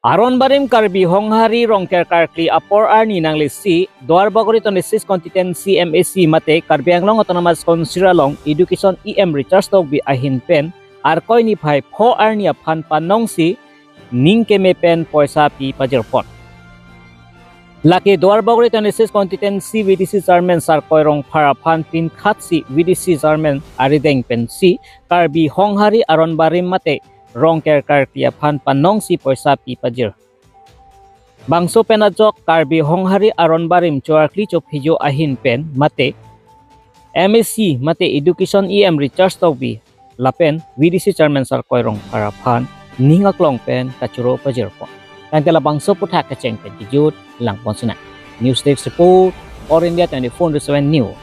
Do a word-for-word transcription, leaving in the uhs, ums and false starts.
Aron Barim Karbi Honghari Rongker Karkli apor arni nanglisi Duarbagori twenty-six constituency M A C mate Karbi Anglong Autonomous Council along Education E M Richard Tokbi ahin pen Arkoi niphai pho arni aphan panongsi ning keme pen poisa pi pajirpon. Lake Duarbagori twenty-six constituency V D C chairman Sarkoi Rongphar aphan pinkhatsi V D C chairman arideng pensi Karbi Honghari Aron Barim mate Rongker Karkli aphan panongsi poisa pi pajir. Bangso pen ajok Karbi Honghari Aron Barim choarkli chophijo ahin pen mate M A C mate Education E M Richard Tokbi lapen V D C chairman Sarkoi Rongphar aphan ning aklong pen kachoro pajirpon. Tangte labangso aputhak kecheng pen kejut langpon sina. News Desk Report, All India twenty-four into seven News.